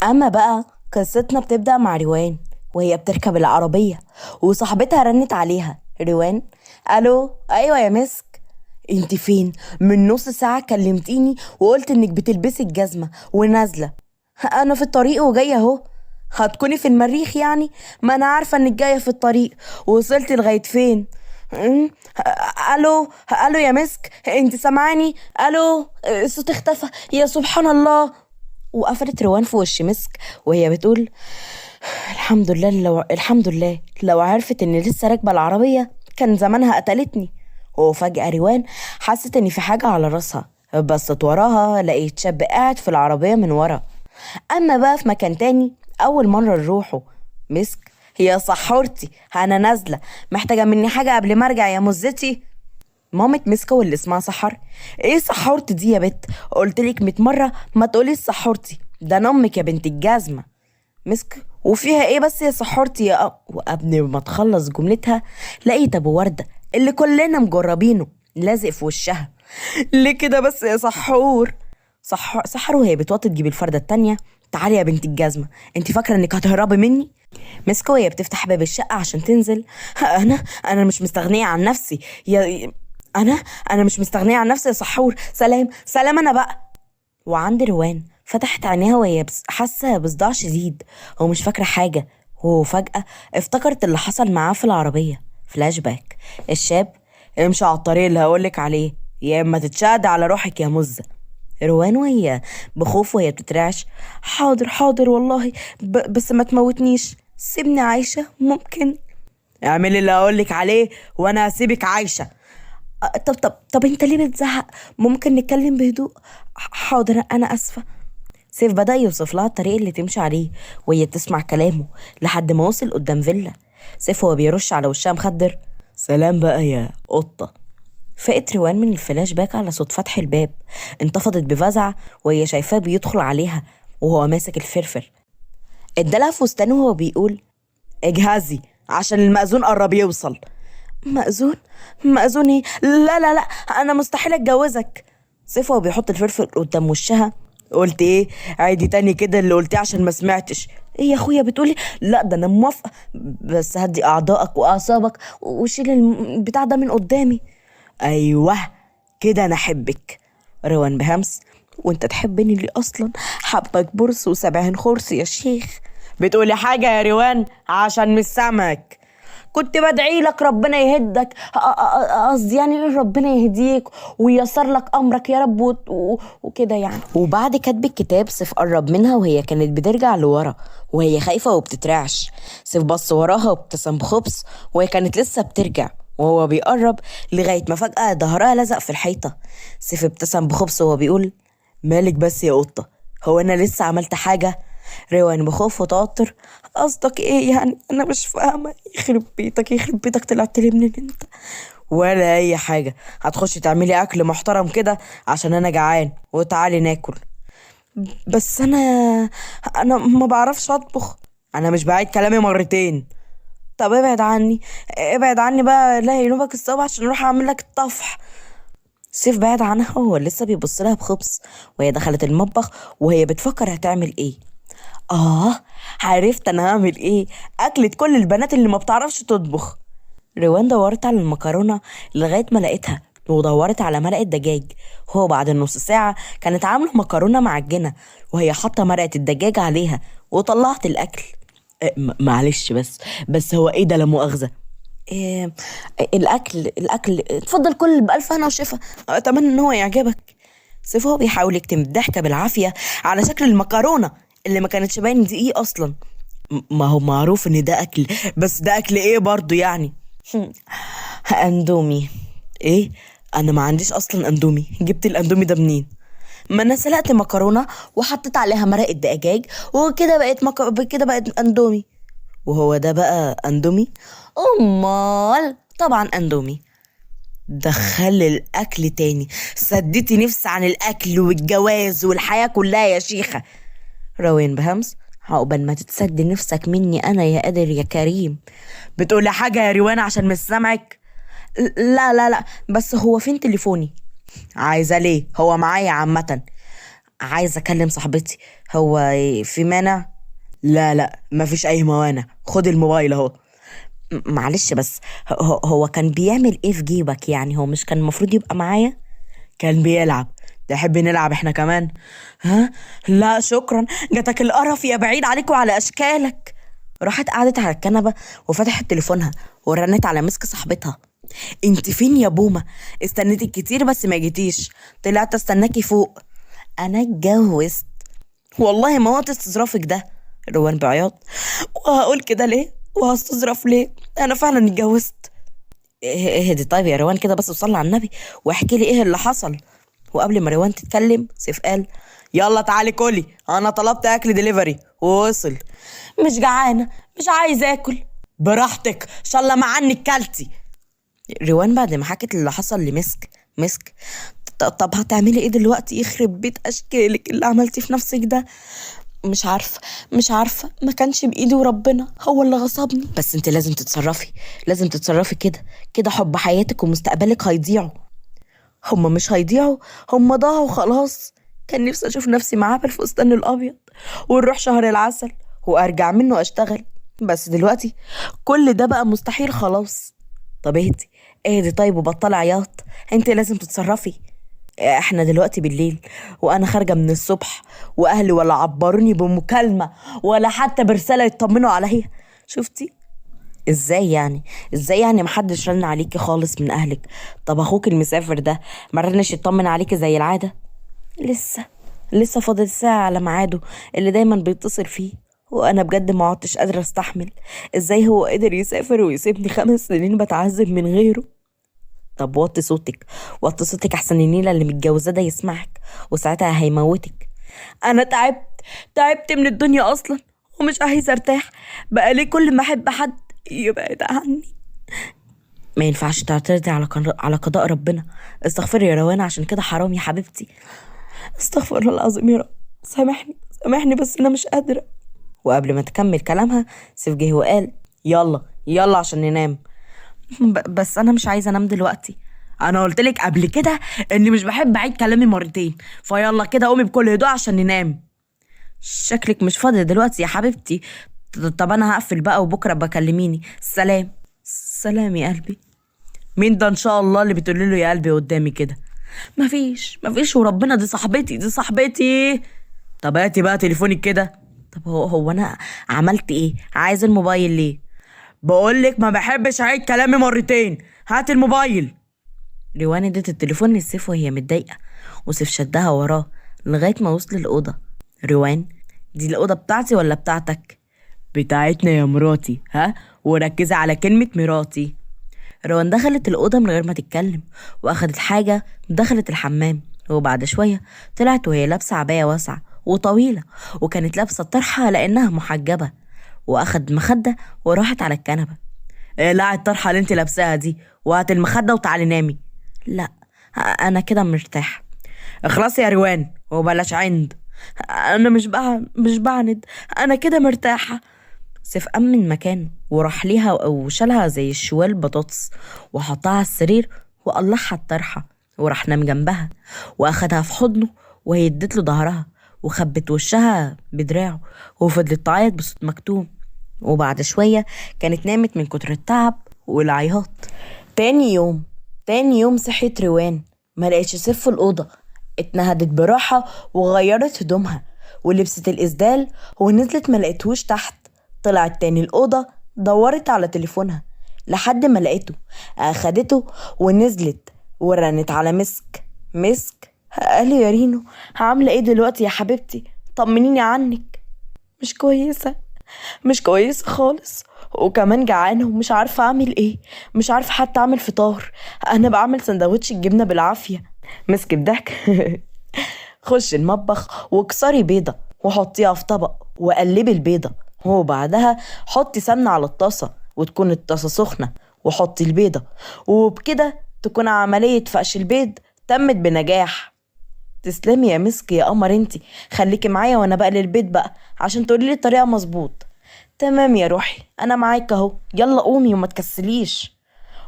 اما بقى قصتنا بتبدأ مع روان وهي بتركب العربية وصاحبتها رنت عليها. روان: الو، ايوه يا مسك، انت فين؟ من نص ساعة كلمتيني وقلت انك بتلبسي الجزمة ونازلة. انا في الطريق وجاية اهو. هتكوني في المريخ يعني؟ ما انا عارفة انك جاية في الطريق. وصلتي لغاية فين؟ الو الو يا مسك، انت سامعاني؟ الو. الصوت اختفى، يا سبحان الله. وقفلت روان في وش مسك وهي بتقول: الحمد لله، لو الحمد لله لو عرفت اني لسه راكبه العربية كان زمانها قتلتني. وفجأة روان حست ان في حاجة على راسها، بصت وراها لقيت شاب قاعد في العربية من ورا. اما بقى في مكان تاني اول مرة نروحه، مسك: يا سحورتي انا نازله، محتاجه مني حاجة قبل ما ارجع يا مزتي؟ مامة مسكة واللي اسمها سحر: ايه سحورتي دي يا بت؟ قلتلك 100 مرة ما تقوليش سحورتي، ده انا امك يا بنت الجزمة. مسك: وفيها ايه بس يا سحورتي يا وقبل ما تخلص جملتها لقيت ابو وردة اللي كلنا مجربينه لازق في وشها. ليه كده بس يا سحور؟ سحر وهي بتوطي تجيب الفردة التانية: تعالي يا بنت الجزمة، انت فاكرة انك هتهربي مني؟ مسكة وهي بتفتح باب الشقة عشان تنزل: انا مش مستغنية عن نفسي يا انا مش مستغنية عن نفسي يا سحور، سلام سلام انا بقى. وعند روان فتحت عينيها وهي حاسة بصداع شديد ومش فاكرة حاجة، وفجأة افتكرت اللي حصل معاه في العربية. فلاش باك. الشاب: امشي على الطريق اللي هقولك عليه يا اما تتشاد على روحك يا مزة. روان وهي بخوف وهي بتترعش: حاضر حاضر والله، بس ما تموتنيش، سيبني عايشة ممكن؟ اعملي اللي هقولك عليه وانا هسيبك عايشة. طب طب طب انت ليه بتزعق؟ ممكن نتكلم بهدوء؟ حاضر انا اسفة. سيف بدأ يوصف لها الطريق اللي تمشي عليه وهي تسمع كلامه لحد ما وصل قدام فيلا. سيف وهو بيرش على وشها مخدر: سلام بقى يا قطة. فاقت روان من الفلاش باك على صوت فتح الباب، انتفضت بفزع وهي شايفاه بيدخل عليها وهو ماسك الفرفر. ادالها فستان وهو بيقول: اجهزي عشان المأذون قرب يوصل. مأذون؟ مأذون ايه؟ لا لا لا انا مستحيل اتجوزك. سيف وهو بيحط الفلفل قدام وشها: قلت ايه؟ عيدي تاني كده اللي قلتيه عشان ما سمعتش. ايه يا اخويا بتقولي؟ لا ده انا موافقة، بس هدي اعضائك واعصابك وشيل البتاع ده من قدامي. ايوه كده انا احبك. روان بهمس: وانت تحبني ليه اصلا؟ حبك برص وسبعين خرص يا شيخ. بتقولي حاجة يا روان عشان مش سامعك؟ كنت بدعي لك ربنا يهدك، قصدي يعني ربنا يهديك وييسر لك امرك يا رب وكده يعني. وبعد كتب الكتاب سيف قرب منها وهي كانت بترجع لورا وهي خايفة وبتترعش. سيف بص وراها وابتسم بخبث وهي كانت لسه بترجع وهو بيقرب لغاية ما فجاة ظهرها لزق في الحيطة. سيف ابتسم بخبث وهو بيقول: مالك بس يا قطة، هو انا لسه عملت حاجة؟ روان بخوف وتوتر: قصدك ايه يعني؟ انا مش فاهمه. يخرب بيتك يخرب بيتك، طلعت لي منين انت؟ ولا اي حاجة، هتخشي تعملي اكل محترم كده عشان انا جعان وتعالي ناكل. بس انا ما بعرفش اطبخ. انا مش بعيد كلامي مرتين. طب ابعد عني ابعد عني بقى، لا ينوبك الصواب عشان اروح اعمل لك الطفح. سيف بعد عنها وهو لسه بيبص لها بخبث، وهي دخلت المطبخ وهي بتفكر هتعمل ايه. عرفت انا هعمل ايه، اكلة كل البنات اللي ما بتعرفش تطبخ. روان دورت على المكرونة لغاية ما لقيتها، ودورت على مرقة دجاج. هو بعد النص ساعة كانت عاملة مكرونة معجنة وهي حاطة مرقة الدجاج عليها وطلعت الأكل. معلش بس هو ايه ده لا مؤاخذة؟ إيه الأكل اتفضل كل بألف هنا وشفا، أتمنى إن هو يعجبك. سيف هو بيحاول يكتم الضحكة بالعافية على شكل المكرونة اللي ما كانتش باين دي ايه اصلا. ما هو معروف ان ده اكل، بس ده اكل ايه برضو يعني؟ اندومي. ايه؟ انا ما عنديش اصلا اندومي، جبت الاندومي ده منين؟ ما انا سلقت مكرونه وحطيت عليها مرقه دجاج وكده بقت كده بقت اندومي. وهو ده بقى اندومي؟ امال طبعا اندومي. دخل الاكل تاني، سديتي نفسي عن الاكل والجواز والحياة كلها يا شيخه. روان بهمس: عقبال ما تتسد نفسك مني انا يا قادر يا كريم. بتقولي حاجة يا روان عشان مش سامعك؟ لا لا لا، بس هو فين تليفوني؟ عايزه ليه؟ هو معايا عامة. عايزه اكلم صاحبتي، هو في مانع؟ لا لا، مفيش اي موانع، خد الموبايل اهو. معلش بس هو كان بيعمل ايه في جيبك يعني؟ هو مش كان المفروض يبقى معايا؟ كان بيلعب. تحب نلعب احنا كمان؟ ها؟ لا شكرا، جاتك القرف يا بعيد عليك وعلى اشكالك. راحت قعدت على الكنبة وفتحت تليفونها ورنت على مسك صاحبتها. انت فين يا بومه؟ استنيتك كتير بس ما جيتيش، طلعت استناكي فوق. انا اتجوزت والله، ما وقت استظرافك ده. روان بعياط، وهقول كده ليه وهستظرف ليه؟ انا فعلا اتجوزت. اهدي طيب يا روان كده، بس وصلي على النبي واحكي لي ايه اللي حصل. وقبل ما روان تتكلم سيف قال يلا تعالي كلي، انا طلبت اكل دليفري ووصل. مش جعانة، مش عايز اكل. براحتك، ان شاء الله ما عنك كلتي. روان بعد ما حكت اللي حصل لمسك، مسك طب هتعملي ايه دلوقتي؟ يخرب بيت اشكالك اللي عملتي في نفسك ده. مش عارفه، مش عارفه، ما كانش بايدي وربنا هو اللي غصبني. بس انت لازم تتصرفي، لازم تتصرفي كده كده، حب حياتك ومستقبلك هيضيعوا. هما مش هيضيعوا، هما ضاعوا خلاص. كان نفسي اشوف نفسي معاه بالفستان الابيض ونروح شهر العسل وارجع منه اشتغل، بس دلوقتي كل ده بقى مستحيل خلاص. طب اهدي اهدي طيب وبطلي عياط، انت لازم تتصرفي. احنا دلوقتي بالليل وانا خارجه من الصبح، واهلي ولا عبروني بمكالمه ولا حتى برسالة يطمنوا عليا. شفتي ازاي يعني؟ ازاي يعني محدش رن عليكي خالص من اهلك؟ طب اخوك المسافر ده ما رنش يطمن عليكي زي العادة؟ لسه فاضل ساعة على ميعاده اللي دايما بيتصل فيه، وانا بجد ما عدتش قادرة استحمل. ازاي هو قدر يسافر ويسيبني 5 سنين بتعذب من غيره؟ طب وطي صوتك، وطي صوتك احسن النيله اللي متجوزاه ده يسمعك وساعتها هيموتك. انا تعبت من الدنيا اصلا ومش عايزه ارتاح، بقى ليه كل ما احب حد يبعد عني؟ ما ينفعش تعترضي على قضاء ربنا. استغفري يا روان عشان كده حرام يا حبيبتي. استغفر الله العظيم يا رب، سامحني سامحني بس انا مش قادرة. وقبل ما تكمل كلامها سيف جه وقال يلا يلا عشان ننام. بس انا مش عايزه انام دلوقتي، انا قلت لك قبل كده اني مش بحب اعيد كلامي مرتين، فيلا كده قومي بكل هدوء عشان ننام. شكلك مش فاضية دلوقتي يا حبيبتي. طب انا هقفل بقى وبكره بكلميني. سلام سلام يا قلبي. مين ده ان شاء الله اللي بتقولي له يا قلبي قدامي كده؟ مفيش وربنا، دي صاحبتي، دي صاحبتي. طب هاتي بقى تليفونك كده. طب هو انا عملت ايه؟ عايز الموبايل ليه؟ بقولك ما بحبش اعيد كلامي مرتين، هات الموبايل. روان ادت التليفون لسيف وهي متضايقة، وسيف شدها وراه لغاية ما وصل الاوضة. روان، دي الاوضة بتاعتي ولا بتاعتك؟ بتاعتنا يا مراتي، ها، وركزي على كلمة مراتي. روان دخلت الاوضة من غير ما تتكلم واخدت حاجة، دخلت الحمام، وبعد شوية طلعت وهي لابسه عباية واسعة وطويلة، وكانت لابسه الطرحة لانها محجبة، واخد مخده وراحت على الكنبة. لا الطرحة اللي انت لابساها دي، وهات المخدة وتعالي نامي. لا انا كده مرتاحة. اخلصي يا روان وبلاش عند. انا مش بعند، انا كده مرتاحة. سيف قام من مكانه وراح ليها وشالها زي الشوال بطاطس وحطها على السرير وقلعها الطرحة وراح نام جنبها، واخدها في حضنه وهي ادت له ظهرها وخبت وشها بدراعه وفضلت تعيط بصوت مكتوم. وبعد شوية كانت نامت من كتر التعب والعياط. تاني يوم صحيت روان ما لقيتش سيف في الأوضة. اتنهدت براحة وغيرت هدومها ولبست الإسدال ونزلت، ما لقيتهوش تحت. طلعت تاني الأوضة، دورت على تليفونها لحد ما لقيته، أخدته ونزلت ورنت على مسك. مسك قال يا رينو هعمل ايه دلوقتي يا حبيبتي؟ طمنيني عنك. مش كويسة، مش كويسة خالص، وكمان جعانة ومش عارفة أعمل إيه، مش عارفة حتى أعمل فطار، أنا بعمل سندوتش الجبنة بالعافية. مسك بضحك خش المطبخ وكسري بيضة وحطيها في طبق وقلبي البيضة، وبعدها حطي سمنة على الطاسة وتكون الطاسة سخنة وحطي البيضة، وبكده تكون عملية فقش البيض تمت بنجاح. تسلمي يا مسك يا قمر انتي، خليكي معايا وانا بقلي البيض بقى عشان تقولي لي الطريقة مظبوط. تمام يا روحي انا معاك اهو، يلا قومي وما تكسليش.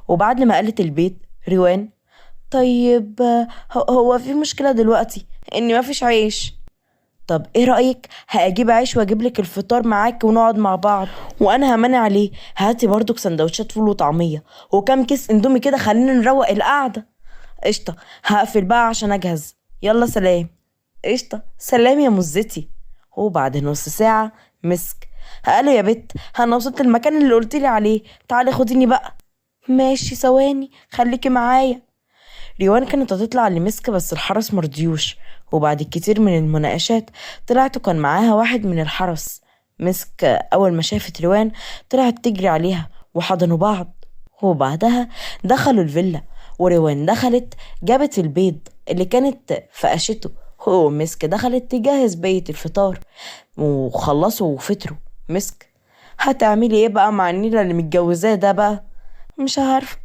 وبعد ما قلت البيض روان، طيب هو في مشكلة دلوقتي ان ما فيش عيش. طب ايه رأيك هاجيب عيش واجيب لك الفطار معاك ونقعد مع بعض؟ وانا همانع عليه، هاتي برضك سندوتشات فول وطعمية وكام كيس اندومي كده، خلينا نروق القعدة. قشطة، هقفل بقى عشان اجهز، يلا سلام. قشطة، سلام يا مزتي. وبعد نص ساعة مسك قالوا يا بت انا وصلت المكان اللي قلتلي عليه، تعالي خديني بقى. ماشي ثواني خليكي معايا. ريوان كانت هتطلع لمسك بس الحرس مرضيوش، وبعد كتير من المناقشات طلعت وكان معاها واحد من الحرس. مسك اول ما شافت ريوان طلعت تجري عليها وحضنوا بعض، وبعدها دخلوا الفيلا، وريوان دخلت جابت البيض اللي كانت فقشته، ومسك دخلت تجهز بقية الفطار، وخلصوا وفطروا. مسك هتعملي ايه بقى مع النيلة اللي متجوزاه ده بقى؟ مش عارفة،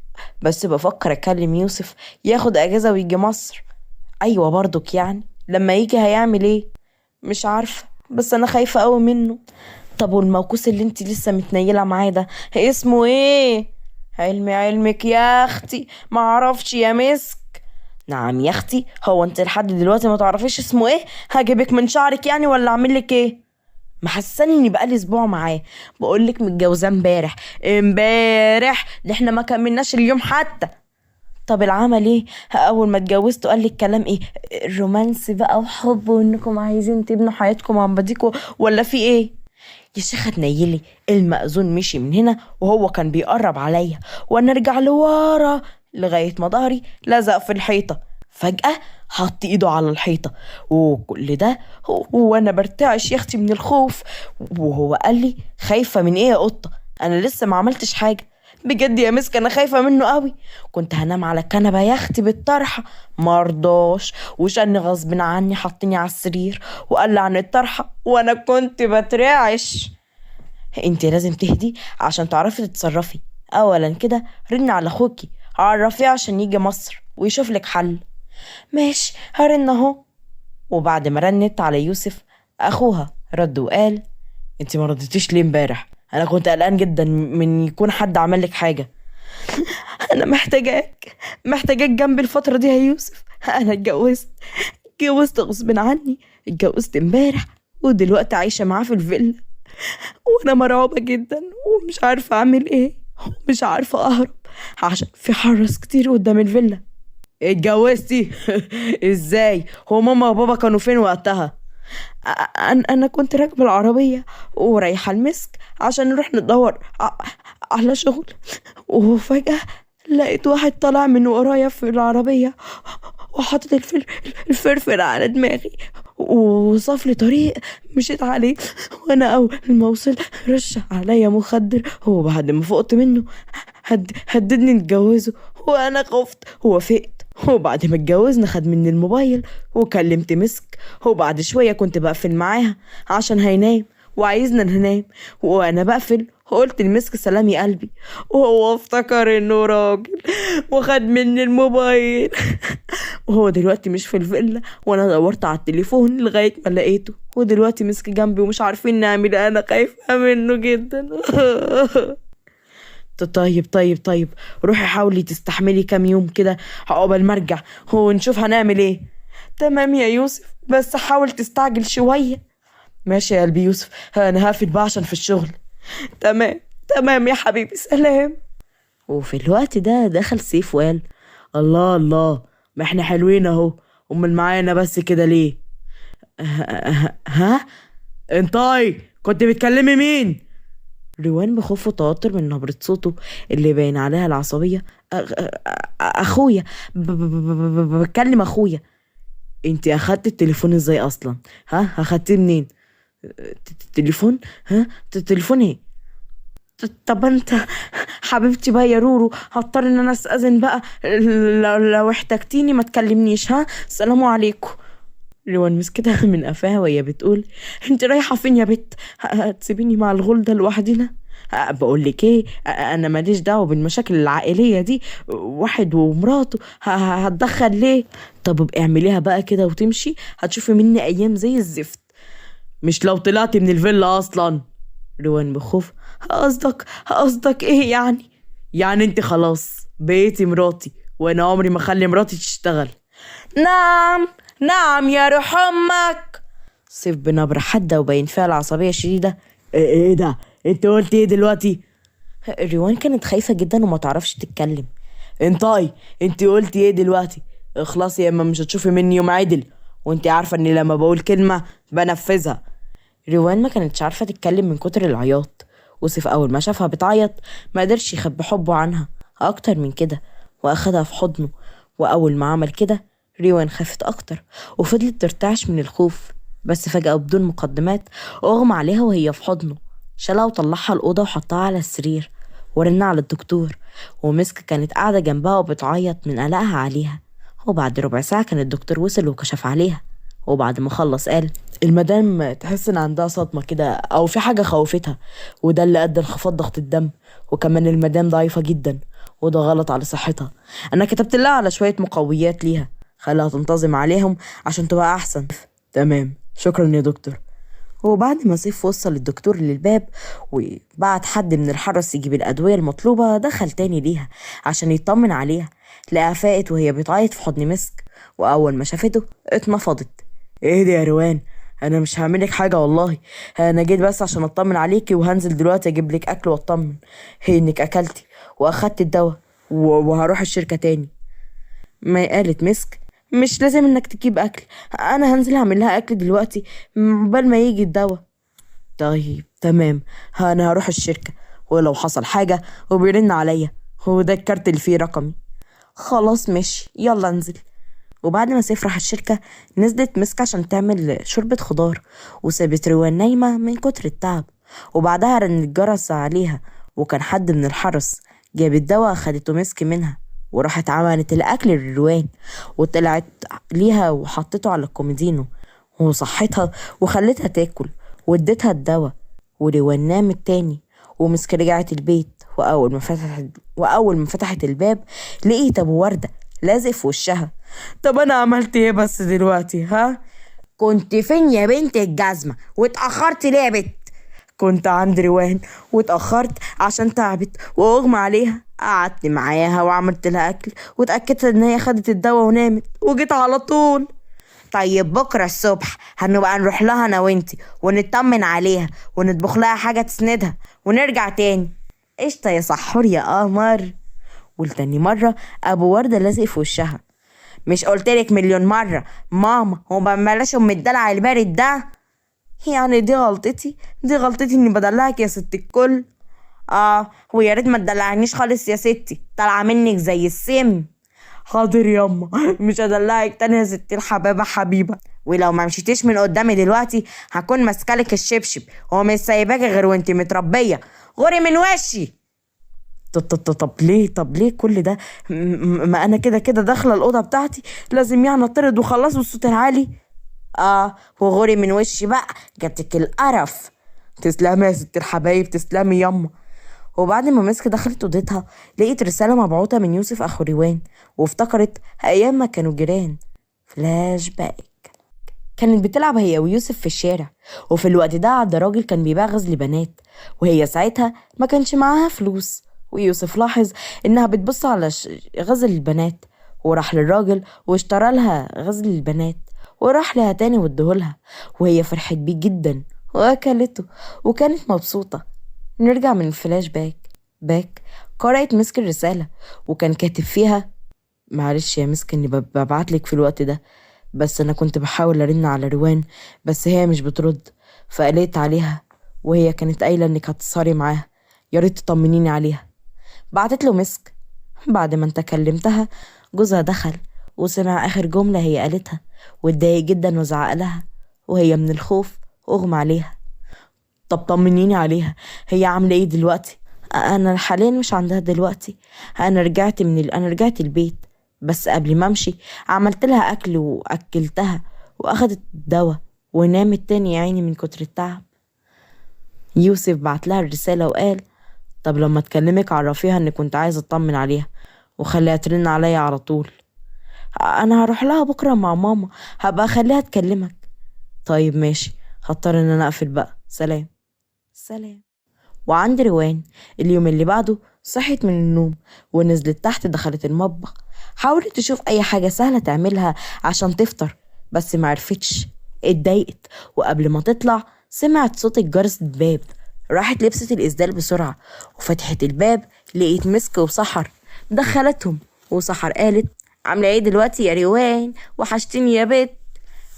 بس بفكر اكلم يوسف ياخد اجازة ويجي مصر. ايوه برضك يعني لما يجي هيعمل ايه؟ مش عارفة، بس انا خايفة قوي منه. طب والموكوس اللي انت لسه متنيلة معاه ده اسمه ايه؟ علمي علمك يا اختي، معرفش يا مسك. نعم يا اختي، هو انت لحد دلوقتي ما تعرفيش اسمه ايه؟ هجيبك من شعرك يعني ولا اعمل لك ايه؟ محسساني اني بقالي اسبوع معاه، بقولك متجوزاه امبارح امبارح، ده احنا ما كملناش اليوم حتى. طب العمل ايه؟ اول ما اتجوزته قال لي الكلام ايه؟ الرومانس بقى وحب وانكم عايزين تبنوا حياتكم مع بعضيكوا ولا في ايه؟ يا شيخه تنيلي، المأذون مشي من هنا وهو كان بيقرب عليا وانا ارجع لورا لغايه ما ظهري لزق في الحيطه. فجأة حط ايده على الحيطة، وكل ده وانا برتعش يا اختي من الخوف. وهو قال لي خايفة من ايه يا قطة؟ انا لسه ما عملتش حاجة. بجد يا مسك انا خايفة منه قوي، كنت هنام على الكنبة يا اختي بالطرحة، مرضاش، وشن غصب عني حطني على السرير وقال لي عن الطرحة وانا كنت بترعش. انت لازم تهدي عشان تعرفي تتصرفي. اولا كده رن على اخوكي عرفيه عشان يجي مصر ويشوف لك حل. ماشي هرن اهو. وبعد ما رنت على يوسف اخوها رد وقال انت ما رديتيش ليه امبارح؟ انا كنت قلقان جدا من يكون حد عمل لك حاجه. انا محتاجاك محتاجاك جنبي الفتره دي يا يوسف. انا اتجوزت غصب عني، اتجوزت امبارح ودلوقتي عايشه معاه في الفيلا، وانا مرعوبه جدا ومش عارفه اعمل ايه ومش عارفه اهرب عشان في حرس كتير قدام الفيلا. اتجوزتي؟ ازاي؟ هو ماما وبابا كانوا فين وقتها؟ انا كنت راكبه العربيه ورايحه المسك عشان نروح ندور على شغل، وفجاه لقيت واحد طالع من ورايا في العربيه وحاطط الفرفر على دماغي ووصف لي طريق مشيت عليه، وانا اول ما وصل رش عليا مخدر، وبعد ما فقت منه هددني نتجوزه وانا خفت ووافقت. وبعد ما اتجوزنا خد مني الموبايل وكلمت مسك، وبعد شوية كنت بقفل معاها عشان هينام وعايزنا ننام، وانا بقفل قلت لمسك سلام يا قلبي، وهو افتكر انه راجل وخد مني الموبايل. وهو دلوقتي مش في الفيلا، وانا دورت على التليفون لغاية ما لقيته، ودلوقتي مسك جنبي ومش عارفين نعمل ايه، انا خايفة منه جدا. طيب طيب طيب روحي حاولي تستحملي كام يوم كده عقبال ما ارجع ونشوف هنعمل ايه. تمام يا يوسف، بس حاول تستعجل شوية. ماشي يا قلبي يوسف، انا هقفل بقى عشان في الشغل. تمام تمام يا حبيبي، سلام. وفي الوقت ده دخل سيف وقال الله الله، ما احنا حلوين اهو، امال معانا بس كده ليه؟ ها انتي كنت بتكلمي مين؟ روان بخوف وتوتر من نبرة صوته اللي باين عليها العصبية، اخويا، بتكلم اخويا. انت اخدت التليفون ازاي اصلا؟ ها اخدتيه منين؟ تليفون؟ ها تليفون ايه؟ طب انت حبيبتي بقى يا رورو، هضطر ان انا استأذن بقى، لو احتجتيني ما تكلمنيش. ها السلام عليكم. روان مسكتها من قفاها وهي بتقول انت رايحه فين يا بت؟ هتسيبيني مع الغول ده لوحدنا؟ بقول لك ايه، انا ماليش دعوه بالمشاكل العائليه دي، واحد ومراته هتدخل ليه؟ طب ابقي اعمليها بقى كده وتمشي، هتشوفي مني ايام زي الزفت، مش لو طلعتي من الفيلا اصلا. روان بخوف، قصدك ايه يعني؟ يعني انت خلاص بقيتي مراتي، وانا عمري ما اخلي مراتي تشتغل. نعم نعم يا روح امك. سيف بنبرة حادة وباين فيها العصبية الشديدة: ايه ده؟ انت قلت ايه دلوقتي؟ روان كانت خايفة جدا وما تعرفش تتكلم. انطقي، انت قلتي ايه دلوقتي؟ اخلصي يا اما مش هتشوفي مني يوم عدل، وانت عارفة اني لما بقول كلمة بنفذها. روان ما كانتش عارفة تتكلم من كتر العياط، وسيف أول ما شافها بتعيط ما قدرش يخبي حبه عنها أكتر من كده، وأخدها في حضنه. وأول ما عمل كده روان خافت أكتر وفضلت ترتعش من الخوف، بس فجأة بدون مقدمات أغمى عليها وهي في حضنه. شالها وطلعها الأوضة وحطها على السرير ورن على الدكتور، ومسك كانت قاعدة جنبها وبتعيط من قلقها عليها. وبعد ربع ساعة كان الدكتور وصل وكشف عليها، وبعد ما خلص قال: المدام تحس ان عندها صدمة كده او في حاجة خوفتها، وده اللي ادى انخفاض ضغط الدم، وكمان المدام ضعيفة جدا وده غلط على صحتها. انا كتبت لها على شوية مقويات ليها، خليها تنتظم عليهم عشان تبقى احسن. تمام، شكرا يا دكتور. وبعد ما سيف وصل الدكتور للباب وبعت حد من الحرس يجيب الأدوية المطلوبة، دخل تاني ليها عشان يطمن عليها. لقاها فاقت وهي بتعيط في حضن مسك، وأول ما شافته اتنفضت. ايه ده يا روان؟ أنا مش هعملك حاجة والله، أنا جيت بس عشان أطمن عليكي، وهنزل دلوقتي أجيب لك أكل وأطمن هي إنك أكلتي وأخدت الدواء، وهروح الشركة تاني. ما قالت مسك: مش لازم انك تجيب اكل، انا هنزل اعمل لها اكل دلوقتي قبل ما يجي الدواء. طيب تمام، انا هروح الشركة، ولو حصل حاجة وبيرن عليا، هو ده الكارت اللي فيه رقمي. خلاص ماشي، يلا انزل. وبعد ما سيف راح الشركة نزلت مسك عشان تعمل شوربة خضار، وسابت روان نايمة من كتر التعب. وبعدها رن الجرس عليها، وكان حد من الحرس جاب الدواء، خدته مسك منها وراحت عملت الأكل لروان، وطلعت ليها وحطته على الكوميدينو وصحتها وخلتها تاكل واديتها الدواء، وروان نامت تاني. ومسك رجعت البيت، وأول ما فتحت الباب لقيت أبو وردة لازق في وشها. طب أنا عملت إيه بس دلوقتي؟ ها؟ كنت فين يا بنت الجزمة؟ واتأخرت ليه يا بنت؟ كنت عند روان واتأخرت عشان تعبت وأغمى عليها، قعدت معاها وعملت لها أكل واتأكدت إن هي خدت الدواء ونامت، وجيت على طول. طيب بكرة الصبح هنبقى نروح لها أنا وإنتي ونطمن عليها ونطبخ لها حاجة تسندها ونرجع تاني. قشطة يا سحور يا قمر. والتاني مرة أبو وردة لازق في وشها: مش قلتلك مليون مرة ماما وما بلاش أم الدلع البارد ده؟ يعني دي غلطتي، دي غلطتي إني بدلعك يا ست الكل. ويا ريت ما تدلعنيش خالص يا ستي، طالعة منك زي السم. حاضر ياما، مش هدلعك تاني يا ستي الحبابة حبيبة. ولو ما مشيتيش من قدامي دلوقتي هكون ماسكالك الشبشب ومش سايباكي غير وانتي متربية. غوري من وشي. طب ليه؟ طب ليه كل ده؟ ما انا كده كده داخله الاوضه بتاعتي، لازم يعني اطرد وخلاص والصوت العالي. وغوري من وشي بقى، جاتك القرف. تسلمي يا ست الحبايب، تسلمي ياما. وبعد ما مسك دخلت اوضتها لقيت رساله مبعوثه من يوسف اخو روان، وافتكرت ايام ما كانوا جيران. فلاش باك. كانت بتلعب هي ويوسف في الشارع، وفي الوقت ده عدى راجل كان بيبيع غزل بنات، وهي ساعتها ما كانش معاها فلوس، ويوسف لاحظ انها بتبص على غزل البنات، وراح للراجل واشترى لها غزل البنات، وراح لها تاني واديهولها، وهي فرحت بيه جدا واكلته وكانت مبسوطة. نرجع من الفلاش باك. قرأت مسك الرسالة وكان كاتب فيها: معلش يا مسك اني ببعتلك في الوقت ده، بس انا كنت بحاول ارن على روان بس هي مش بترد، فقلقت عليها، وهي كانت قايلة انك هتسهري معاها، يا ريت تطمنيني عليها. بعتت له مسك. بعد ما انت كلمتها جوزها دخل وسمع اخر جملة هي قالتها، واتضايق جدا وزعق لها، وهي من الخوف اغمى عليها. طب طمنيني عليها، هي عاملة ايه دلوقتي؟ انا حاليا مش عندها دلوقتي، انا رجعت انا رجعت البيت، بس قبل ما امشي عملت لها اكل واكلتها واخدت الدواء ونامت تاني يا عيني من كتر التعب. يوسف بعت لها الرسالة وقال: طب لما تكلمك عرفيها اني كنت عايزة اطمن عليها وخليها ترن عليا على طول. انا هروح لها بكرة مع ماما، هبقى اخليها تكلمك. طيب ماشي، هضطر ان انا اقفل بقى، سلام سلام. وعند روان اليوم اللي بعده صحيت من النوم ونزلت تحت، دخلت المطبخ، حاولت تشوف اي حاجة سهلة تعملها عشان تفطر، بس ما عرفتش. اتضايقت، وقبل ما تطلع سمعت صوت الجرس الباب. راحت لبست الإسدال بسرعة وفتحت الباب، لقيت مسك وسحر. دخلتهم وسحر قالت عاملة ايه دلوقتي يا روان؟ وحشتيني يا بت.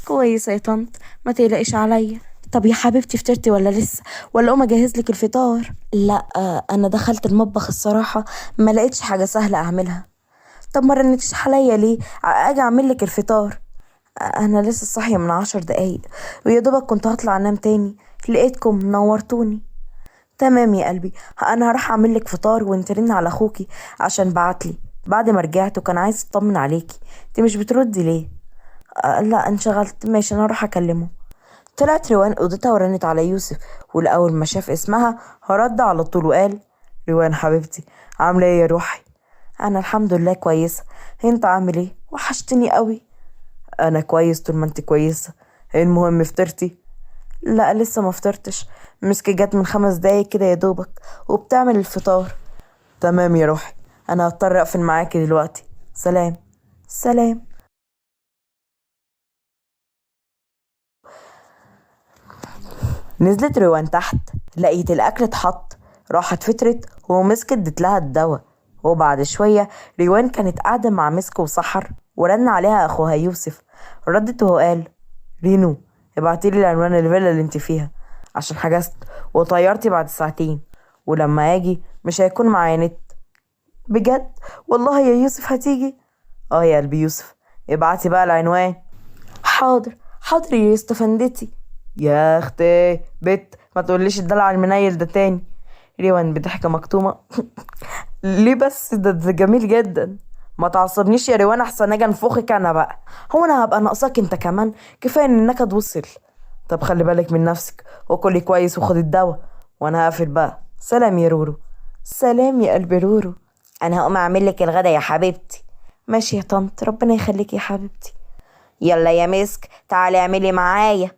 كويسة يا طنط، ما تقلقيش عليا. طب يا حبيبتي فطرتي ولا لسه؟ ولا اقوم اجهز لك الفطار؟ لا انا دخلت المطبخ الصراحة ما لقيتش حاجة سهلة اعملها. طب ما رنتيش عليا ليه اجي اعمل لك الفطار؟ انا لسه صاحية من 10 دقايق ويا دوبك كنت هطلع انام تاني، لقيتكم نورتوني. تمام يا قلبي، انا هروح اعمل لك فطار وانت رن على اخوكي عشان بعتلي بعد ما رجعت وكان عايز يطمن عليكي. انت مش بتردي ليه؟ لا انشغلت. ماشي انا هروح اكلمه. طلعت روان اوضتها ورنت على يوسف، والاول ما شاف اسمها رد على طول وقال روان حبيبتي عامله ايه يا روحي؟ انا الحمد لله كويسة، انت عامل ايه؟ وحشتني قوي. انا كويس طول ما انت كويسة. المهم فطرتي؟ لا لسه ما فطرتش، مسك جت من 5 دقايق كده يا دوبك وبتعمل الفطار. تمام يا روحي، انا هضطر اقفل معاكي دلوقتي. سلام. سلام. نزلت روان تحت، لقيت الاكل اتحط، راحت فطرت ومسك ادت لها الدواء. وبعد شوية روان كانت قاعدة مع مسك وسحر ورن عليها اخوها يوسف. ردت وهو قال رينو ابعتيلي العنوان الفيلا اللي انت فيها عشان حجزت وطيرتي بعد 2 ساعات، ولما اجي مش هيكون معايا نت. بجد والله يا يوسف هتيجي؟ اه يا قلبي يوسف، ابعتي بقى العنوان. حاضر حاضر يا يوسف فندتي. يا اختي بت ما تقوليش الدلع المنيل ده تاني. روان بضحكه مكتومة ليه بس؟ ده جميل جدا. ما تعصبنيش يا روان احسن اجي انفخك انا بقى. هو انا هبقى ناقصاك انت كمان؟ كفاية ان النكد وصل. طب خلي بالك من نفسك وكلي كويس وخدي الدواء، وانا هقفل بقى. سلام يا رورو. سلام يا قلبي رورو. انا هقوم اعمل لك الغدا يا حبيبتي. ماشي يا طنط، ربنا يخليكي يا حبيبتي. يلا يا مسك تعالي اعملي معايا.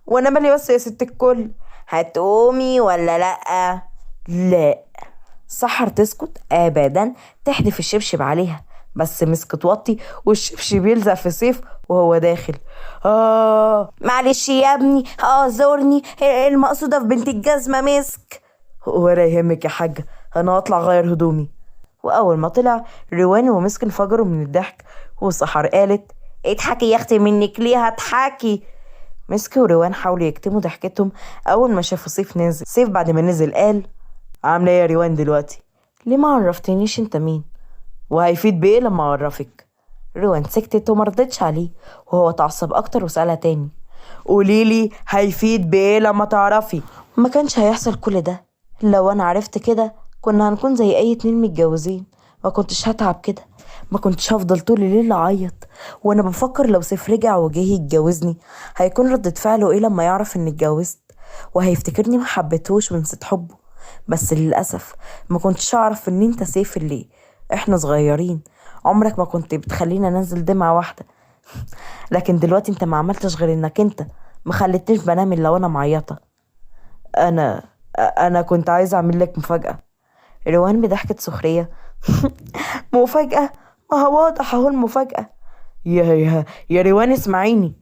وانا مالي بس يا ست الكل، هتقومي ولا لا؟ لا. سحر تسكت ابدا، تحدف الشبشب عليها، بس مسك توطي والشبشب يلزق في سيف وهو داخل. معلش يا ابني، زورني، المقصودة في بنت الجزمة مسك. ولا يهمك يا حاجة، انا هطلع اغير هدومي. واول ما طلع روان ومسك انفجروا من الضحك، وسحر قالت اضحكي يا اختي منك ليه هتحكي. مسك وروان حاولوا يكتموا ضحكتهم اول ما شافوا سيف نازل. سيف بعد ما نزل قال عامله ايه يا روان دلوقتي؟ ليه ما عرفتنيش انت مين؟ وهيفيد بايه لما اعرفك؟ روان سكتت وما رضتش عليه، وهو اتعصب اكتر وسالها تاني قوليلي هيفيد بايه لما تعرفي؟ ما كانش هيحصل كل ده لو انا عرفت كده، كنا هنكون زي اي 2 متجوزين، ما كنتش هتعب كده، ما كنتش هفضل طول الليل اعيط وانا بفكر لو سيف رجع وجه يتجوزني هيكون ردة فعله ايه لما يعرف اني اتجوزت، وهيفتكرني ما حبيتهوش ونسيت حبه. بس للاسف ما كنتش اعرف ان انت سيف اللي احنا صغيرين عمرك ما كنت بتخلينا ننزل دمعة واحدة، لكن دلوقتي انت ما عملتش غير انك انت ما خلتنيش بنام الا وانا معيطة. انا كنت عايزة اعمل لك مفاجأة. روان بضحكة سخرية مفاجأة؟ ما هو واضح اهو المفاجأة. يا يا يا روان اسمعيني.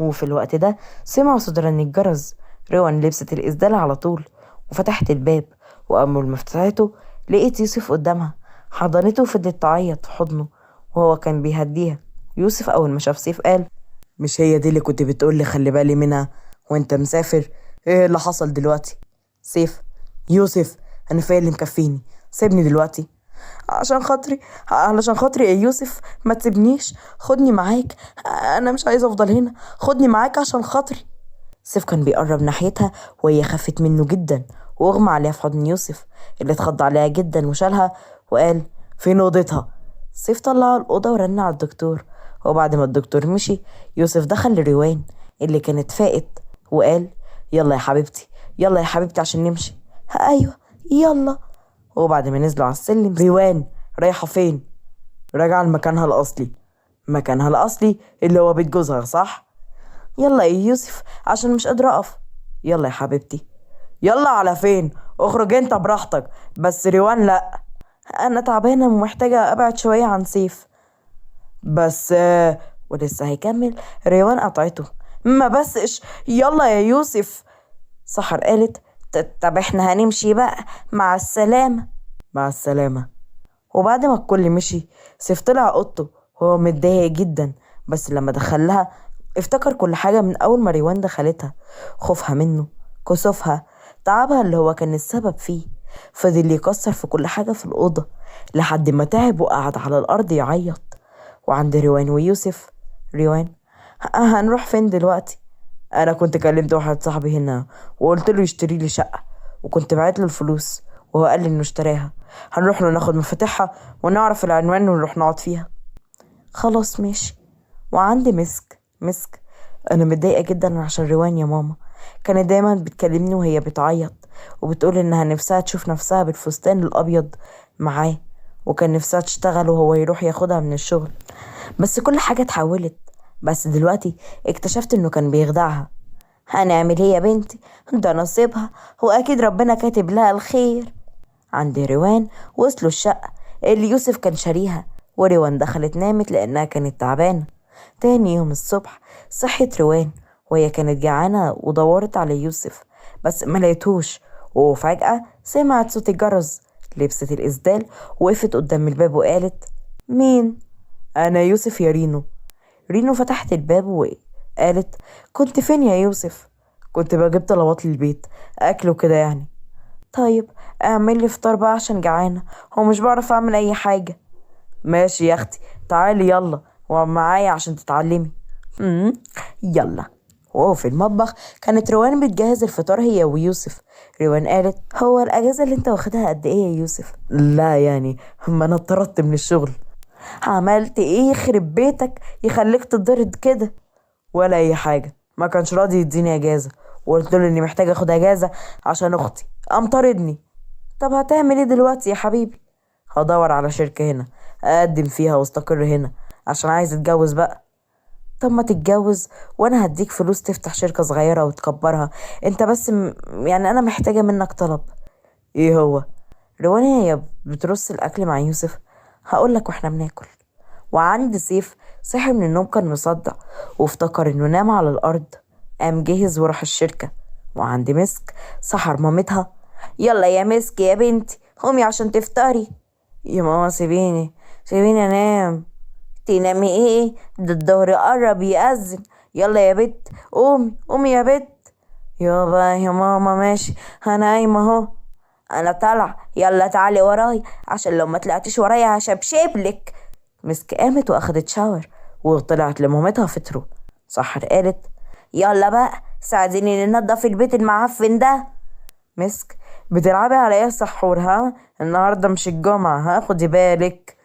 وفي الوقت ده سمعوا صوت رن الجرس. روان لبست الإسدال على طول وفتحت الباب، وأول ما فتحته لقيت يوسف قدامها، حضنته وفضلت تعيط في حضنه وهو كان بيهديها. يوسف أول ما شاف سيف قال مش هي دي اللي كنت بتقولي خلي بالي منها وانت مسافر؟ ايه اللي حصل دلوقتي؟ سيف يوسف انا فاهم اللي مكفيني، سيبني دلوقتي عشان خاطري، علشان خاطري يا يوسف ما تسيبنيش، خدني معاك، انا مش عايزه افضل هنا، خدني معاك عشان خاطري. سيف كان بيقرب ناحيتها وهي خافت منه جدا واغمى عليها في حضن يوسف اللي اتخض عليها جدا وشالها وقال فين اوضتها؟ سيف طلعها الاوضة ورن على الدكتور، وبعد ما الدكتور مشي يوسف دخل لروان اللي كانت فاقت وقال يلا يا حبيبتي، يلا يا حبيبتي عشان نمشي. ايوه يلا. وبعد ما نزلوا على السلم روان رايحة فين؟ راجعه لمكانها الاصلي. مكانها الاصلي اللي هو بيت جوزها صح؟ يلا يا يوسف عشان مش قادرة اقف. يلا يا حبيبتي. يلا على فين؟ اخرج انت براحتك، بس روان لا، انا تعبانة ومحتاجة ابعد شوية عن سيف. بس ولسه هيكمل روان قطعته. ما بسش، يلا يا يوسف. سحر قالت طب احنا هنمشي بقى، مع السلامة. مع السلامة. وبعد ما الكل مشي سيف طلع اوضته وهو متضايق جدا، بس لما دخلها افتكر كل حاجة من أول ما روان دخلتها، خوفها منه، كسوفها، تعبها اللي هو كان السبب فيه. فضل يكسر في كل حاجة في الأوضة لحد ما تعب وقعد على الأرض يعيط. وعند روان ويوسف، روان هنروح فين دلوقتي؟ أنا كنت كلمت واحد صاحبي هنا وقلت له يشتري لي شقة، وكنت بعت له الفلوس وهو قال لي إنه اشتراها. هنروح له ناخد مفاتيحها ونعرف العنوان ونروح نقعد فيها. خلاص ماشي. وعندي مسك أنا متضايقة جدا عشان روان يا ماما، كانت دايما بتكلمني وهي بتعيط وبتقول إنها نفسها تشوف نفسها بالفستان الأبيض معاه، وكان نفسها تشتغل وهو يروح ياخدها من الشغل، بس كل حاجة اتحولت. بس دلوقتي اكتشفت إنه كان بيخدعها. هنعمل ايه يا بنتي؟ ده نصيبها وأكيد ربنا كاتب لها الخير. عند روان وصلوا الشقة اللي يوسف كان شاريها، وروان دخلت نامت لأنها كانت تعبانة. تاني يوم الصبح صحت روان وهي كانت جعانة ودورت على يوسف بس ما لقيتهوش، وفجأة سمعت صوت الجرس. لبست الإسدال وقفت قدام الباب وقالت مين؟ أنا يوسف يا رينو. رينو فتحت الباب وقالت كنت فين يا يوسف؟ كنت بجيب طلبات للبيت، أكل وكده يعني. طيب اعمل لي فطار بقى عشان جعانة ومش بعرف أعمل أي حاجة. ماشي يا أختي، تعالي يلا ومعايا عشان تتعلمي. يلا. وهو في المطبخ كانت روان بتجهز الفطار هي ويوسف. روان قالت هو الأجازة اللي انت واخدها قد ايه يا يوسف؟ لا يعني ما انا اتطردت من الشغل. عملت ايه يخرب بيتك يخليك تتطرد كده؟ ولا اي حاجة، ما كانش راضي يديني اجازة، وقلت له اني محتاجة اخد اجازة عشان اختي، قام طردني. طب هتعمل ايه دلوقتي يا حبيبي؟ هدور على شركة هنا اقدم فيها واستقر هنا عشان عايز اتجوز بقى. طب ما تتجوز وانا هديك فلوس تفتح شركة صغيرة وتكبرها، انت بس يعني انا محتاجة منك طلب. ايه هو؟ روان هي بترص الاكل مع يوسف، هقولك واحنا بناكل. وعند سيف صحي من النوم كان مصدع وافتكر انه نام على الارض، قام جهز وراح الشركة. وعند مسك سحر مامتها، يلا يا مسك يا بنتي قومي عشان تفطري. يا ماما سيبيني سيبيني انام. تنامي ايه؟ ده الظهر قرب يأذن، يلا يا بت قومي قومي يا بت. يابا يا ماما ماشي انا قايمه اهو، انا طالعه، يلا تعالي وراي عشان لو ما طلعتيش ورايا هشبشبلك. مسك قامت واخدت شاور وطلعت لمامتها فطروا. سحر قالت يلا بقى ساعديني ننضف البيت المعفن ده. مسك بتلعبي على ايه يا سحور؟ ها النهارده مش الجمعه، ها خدي بالك.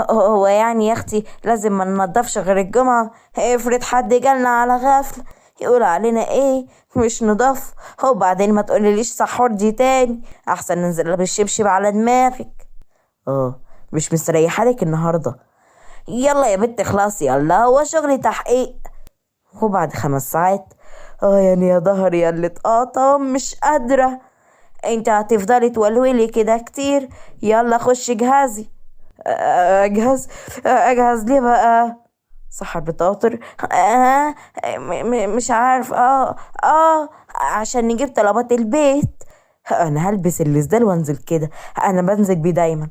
هو يعني يا اختي لازم ما ننضفش غير الجمعه؟ افرض حد جالنا على غفله يقول علينا ايه مش نضاف. هو بعدين ما تقوليليش سحور دي تاني، احسن ننزل بالشبشب على دماغك. مش مستريحه لك النهارده. يلا يا بنت خلاص يلا، هو شغلي تحقيق. وبعد 5 ساعات يعني يا ظهري يا اللي اتقطم مش قادره، انت هتفضلي تولولي كده كتير، يلا خش جهازي. اجهز؟ اجهز ليه بقى؟ سحر بتوتر مش عارف. عشان نجيب طلبات البيت. انا هلبس الاسدال وانزل كده، انا بنزل بيه دايما.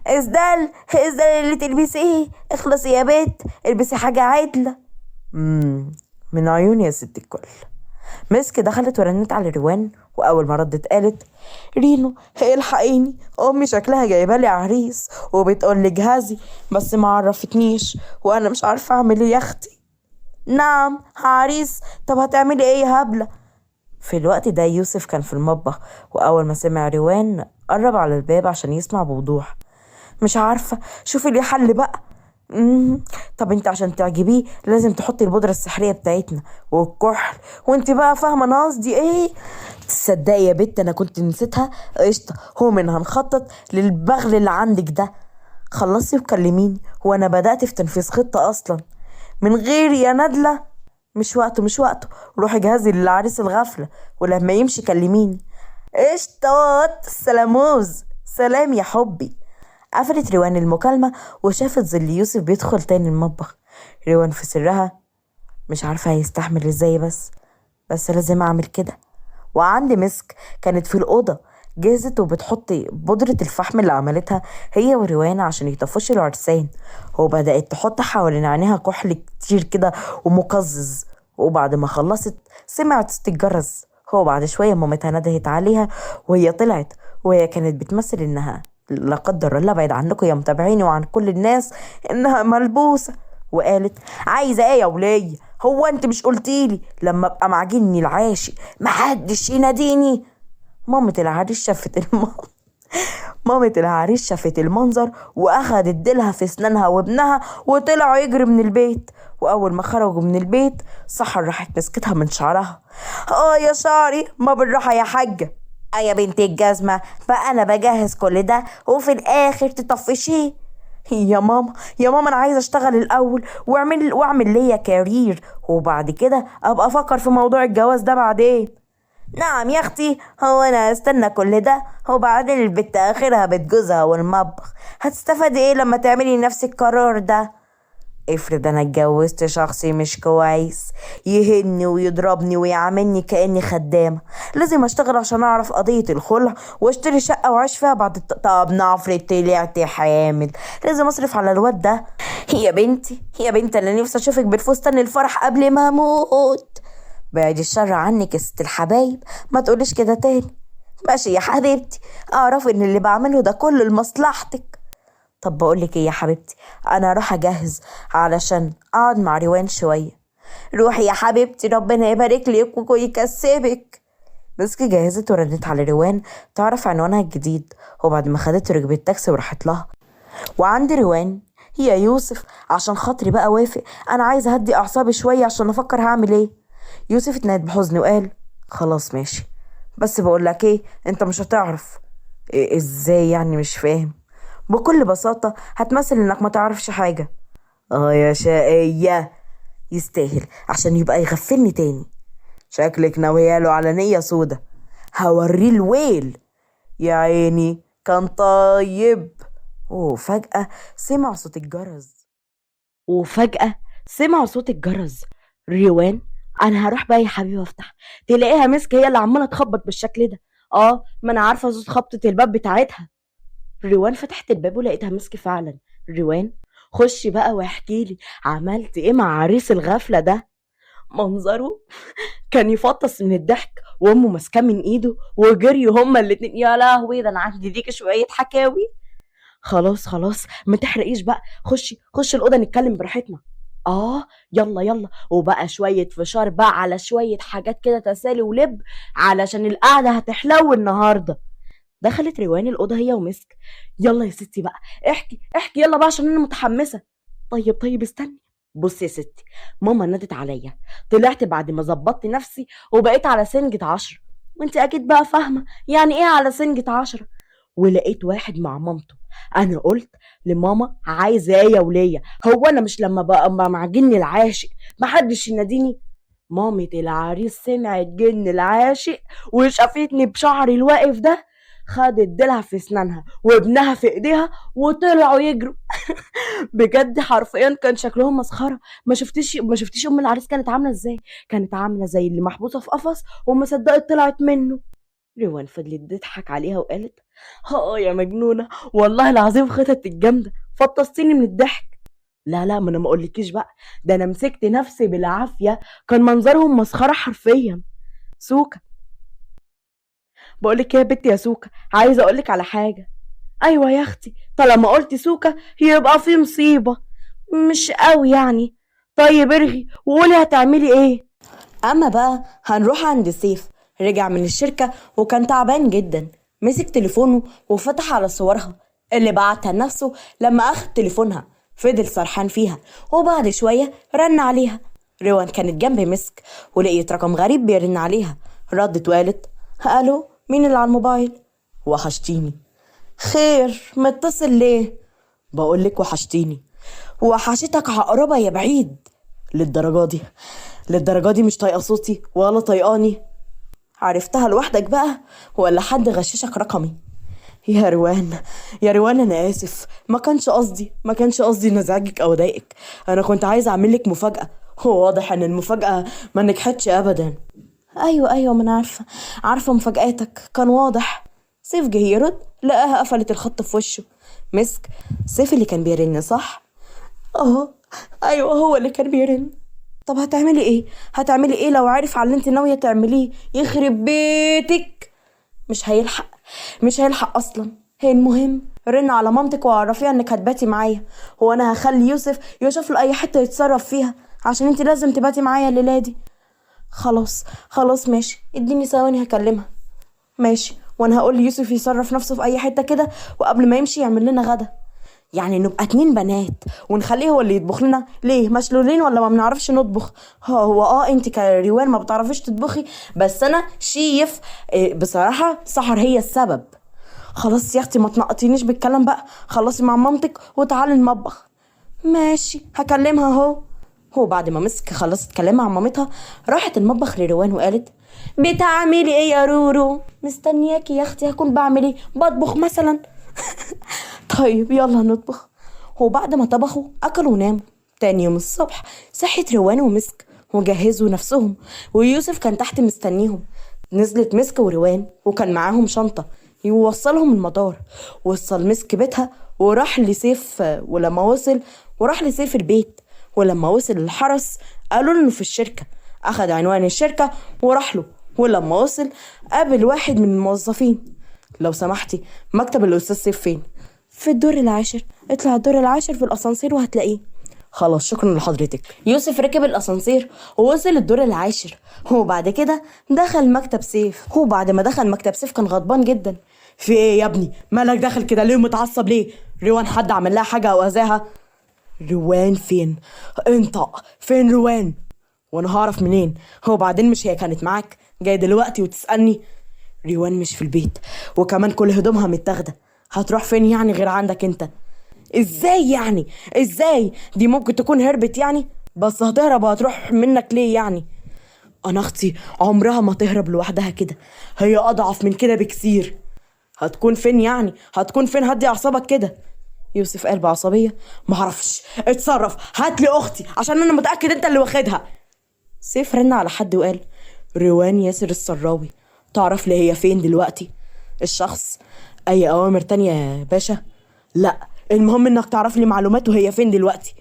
اسدال؟ اسدال اللي تلبسيه؟ اخلصي يا بيت البسي حاجة عدلة. من عيوني يا ست الكل. مسك دخلت ورنت على روان، واول ما ردت قالت رينو الحقيني، امي شكلها جايبه لي عريس وبتقول لي جهازي بس ما عرفتنيش وانا مش عارفه اعمل ايه يا اختي. نعم عريس؟ طب هتعملي ايه يا هبله؟ في الوقت ده يوسف كان في المطبخ، واول ما سمع روان قرب على الباب عشان يسمع بوضوح. مش عارفه، شوفي لي حل بقى. طب انت عشان تعجبيه لازم تحطي البودرة السحرية بتاعتنا والكحل، وانت بقى فاهمة انا قصدي ايه. تصدقي يا بت انا كنت نسيتها. قشطة، هو منها نخطط للبغل اللي عندك ده. خلصي وكلميني، وانا بدأت في تنفيذ خطة اصلا من غير يا ندلة. مش وقته مش وقته، روحي جهزي للعريس الغفلة ولما يمشي كلميني. قشطات، سلاموز، سلام يا حبي. قفلت روان المكالمة وشافت ظل يوسف بيدخل تاني المطبخ. روان في سرها مش عارفة هيستحمل ازاي، بس لازم اعمل كده. وعند مسك كانت في الأوضة جهزت وبتحط بودرة الفحم اللي عملتها هي وروان عشان يطفشوا العرسان، وبدأت تحط حوالين عينيها كحل كتير كده ومقزز. وبعد ما خلصت سمعت صوت الجرس. هو بعد شوية مامتها ندهت عليها وهي طلعت، وهي كانت بتمثل انها لا قدر الله بعيد عنكم يا متابعيني وعن كل الناس انها ملبوسة، وقالت عايزة ايه يا ولية؟ هو انت مش قلتيلي لما ابقى مع جني العاشق محدش يناديني؟ مامة العريس شافت المنظر واخدت ديلها في اسنانها وابنها وطلعوا يجري من البيت. واول ما خرجوا من البيت سحر راحت مسكتها من شعرها. يا شعري ما بالراحة يا حاجة، يا بنت الجزمة بقى انا بجهز كل ده وفي الاخر تطفشيه. يا ماما يا ماما انا عايزه اشتغل الاول واعمل ليا career، وبعد كده ابقى افكر في موضوع الجواز ده بعدين. نعم يا اختي، هو انا هستنى كل ده وبعدين البت اخرها بيت جوزها والمطبخ، هتستفادي ايه لما تعملي نفس القرار ده؟ افرض انا اتجوزت شخص مش كويس يهني ويضربني ويعاملني كاني خدامه، لازم اشتغل عشان اعرف قضية الخلع واشتري شقه واعيش فيها بعد طب نفرض طلعت حامل لازم اصرف على الواد ده. يا بنتي يا بنتي انا نفسي اشوفك بالفستان الفرح قبل ما اموت. بعد الشر عنك يا ست الحبايب، ما تقوليش كده تاني. ماشي يا حبيبتي، اعرف ان اللي بعمله ده كله لمصلحتك. طب بقولك ايه يا حبيبتي، انا اروح اجهز علشان اقعد مع روان شوية. روحي يا حبيبتي، ربنا يبارك لك ويكسبك. مسك جهزت وردت على روان تعرف عنوانها الجديد، وبعد ما خدت ركبت تاكسي وراحت لها. وعند روان يا يوسف عشان خاطري بقى وافق، انا عايزه اهدي اعصابي شوية عشان افكر هعمل ايه. يوسف اتنهد بحزن وقال خلاص ماشي، بس بقولك ايه، انت مش هتعرف. إيه ازاي يعني؟ مش فاهم. بكل بساطة هتمثل انك ما تعرفش حاجة. يا شقية، يستاهل عشان يبقى يغفلني تاني. شكلك ناوياله على نية سودة، هوريه الويل. يا عيني كان طيب. وفجأة سمع صوت الجرس. وفجأة سمع صوت الجرس. روان انا هروح بقى يا حبيبي افتح، تلاقيها مسك هي اللي عمالة تخبط بالشكل ده. ما انا عارفة صوت خبطة الباب بتاعتها. روان فتحت الباب ولقيتها مسك فعلا. روان خشي بقى واحكي لي عملت ايه مع عريس الغفلة ده. منظره كان يفطس من الضحك، وامه ماسكاه من ايده وجريوا هما الاتنين. يا لهوي ده انا عندي ليك شوية حكاوي. خلاص خلاص ما تحرقيش بقى، خشي خشي الاوضة نتكلم براحتنا. يلا يلا. وبقى شوية فشار بقى على شوية حاجات كده تسالي ولب علشان القعدة هتحلو النهارده. دخلت روان الأوضة هي ومسك. يلا يا ستي بقى احكي احكي يلا بقى عشان أنا متحمسة. طيب استني. بصي يا ستي، ماما نادت عليا، طلعت بعد ما ظبطت نفسي وبقيت على سنجة 10، وانت أكيد بقى فاهمة يعني إيه على سنجة 10. ولقيت واحد مع مامته. أنا قلت لماما عايزة إيه يا ولية، هو أنا مش لما بقى مع جن العاشق محدش يناديني؟ مامة العريس سمعت جن العاشق وشافتني بشعري الواقف ده، خدت ديلها في اسنانها وابنها في ايديها وطلعوا يجروا. بجد حرفيا كان شكلهم مسخرة. ما شفتيش ام العريس كانت عامله ازاي؟ كانت عامله زي اللي محبوسة في قفص وما صدقت طلعت منه. روان فضلت تضحك عليها وقالت يا مجنونة والله العظيم خطتك الجامدة، فطستيني من الضحك. لا لا ما انا ما اقولكيش بقى، ده انا مسكت نفسي بالعافية، كان منظرهم مسخرة حرفيا. سوكا بقولك يا بنتي يا سوكا، عايزه اقولك على حاجة. ايوه يا اختي، طالما قلتي سوكا يبقى في مصيبة. مش قوي يعني. طيب ارغي وقولي هتعملي ايه. اما بقى هنروح عند سيف. رجع من الشركة وكان تعبان جدا، مسك تليفونه وفتح على صورها اللي بعتها لنفسه لما اخد تليفونها، فضل سرحان فيها. وبعد شوية رن عليها. روان كانت جنب مسك ولقيت رقم غريب بيرن عليها، ردت وقالت الو مين اللي على الموبايل؟ وحشتيني. خير متصل ليه؟ بقولك وحشتيني. وحشتك عقربة يا بعيد. للدرجة دي؟ للدرجة دي مش طايقة صوتي ولا طايقاني؟ عرفتها لوحدك بقى ولا حد غششك رقمي؟ يا روان يا روان انا اسف، ما كانش قصدي ان ازعجك او اضايقك، انا كنت عايزه اعمل لك مفاجاة هو واضح ان المفاجأة ما نجحتش ابدا. ايوه ما انا عارفة مفاجآتك، كان واضح. سيف جه يرد لقاها قفلت الخط في وشه. مسك، سيف اللي كان بيرن صح؟ اه ايوه هو اللي كان بيرن. طب هتعملي ايه؟ هتعملي ايه لو عرف على اللي انت ناوية تعمليه؟ يخرب بيتك، مش هيلحق، مش هيلحق اصلا. هي المهم رن على مامتك وعرفيها انك هتباتي معايا، هو انا هخلي يوسف يشوف له اي حتة يتصرف فيها، عشان انت لازم تباتي معايا الليلة دي. خلاص ماشي، اديني ثواني هكلمها. ماشي، وانا هقول ليوسف يصرف نفسه في اي حتة كده، وقبل ما يمشي يعمل لنا غدا. يعني نبقى 2 بنات ونخليه هو اللي يطبخ لنا؟ ليه مشلولين ولا ما بنعرفش نطبخ؟ هو انت كريوان ما بتعرفيش تطبخي، بس انا شيف. بصراحة سحر هي السبب. خلاص يا اختي ما تنقطينيش بالكلام بقى، خلصي مع مامتك وتعالي المطبخ. ماشي هكلمها اهو. هو بعد ما مسك خلصت كلامها مع مامتها راحت المطبخ لروان وقالت بتعملي ايه يا رورو؟ مستنياكي يا اختي، هكون بعمل ايه؟ بطبخ مثلا. طيب يلا نطبخ. هو بعد ما طبخوا اكلوا وناموا. تاني يوم الصبح صحت روان ومسك وجهزوا نفسهم، ويوسف كان تحت مستنيهم. نزلت مسك وروان وكان معاهم شنطة يوصلهم المطار. وصل مسك بيتها وراح لسيف، ولما وصل وراح لسيف البيت، ولما وصل الحرس قالوا له انه في الشركة. اخذ عنوان الشركة وراح له، ولما وصل قابل واحد من الموظفين. لو سمحتي مكتب الاستاذ سيف فين؟ في الدور العاشر، اطلع الدور العاشر في الاسانسير وهتلاقيه. خلاص شكرا لحضرتك. يوسف ركب الاسانسير ووصل الدور العاشر، وبعد كده دخل مكتب سيف. وبعد ما دخل مكتب سيف كان غضبان جدا. في ايه يا ابني؟ مالك داخل كده ليه ومتعصب ليه؟ روان حد عمل لها حاجة او اذاها؟ روان فين؟ انطق، فين روان؟ وانا هعرف منين؟ هو بعدين مش هي كانت معاك؟ جاي دلوقتي وتسألني؟ روان مش في البيت، وكمان كل هدومها متاخده، هتروح فين يعني غير عندك انت؟ ازاي يعني؟ ازاي دي ممكن تكون هربت يعني؟ بس هتهرب وهتروح منك ليه يعني؟ انا اختي عمرها ما تهرب لوحدها كده، هي اضعف من كده بكثير. هتكون فين يعني؟ هتكون فين؟ هدي اعصابك كده. يوسف قال بعصبيه معرفش، اتصرف، هات لي اختي عشان انا متاكد انت اللي واخدها. سيف رن على حد وقال روان ياسر السراوي، تعرف ليه هي فين دلوقتي؟ الشخص اي اوامر تانية يا باشا؟ لا، المهم انك تعرف لي معلومات وهي فين دلوقتي.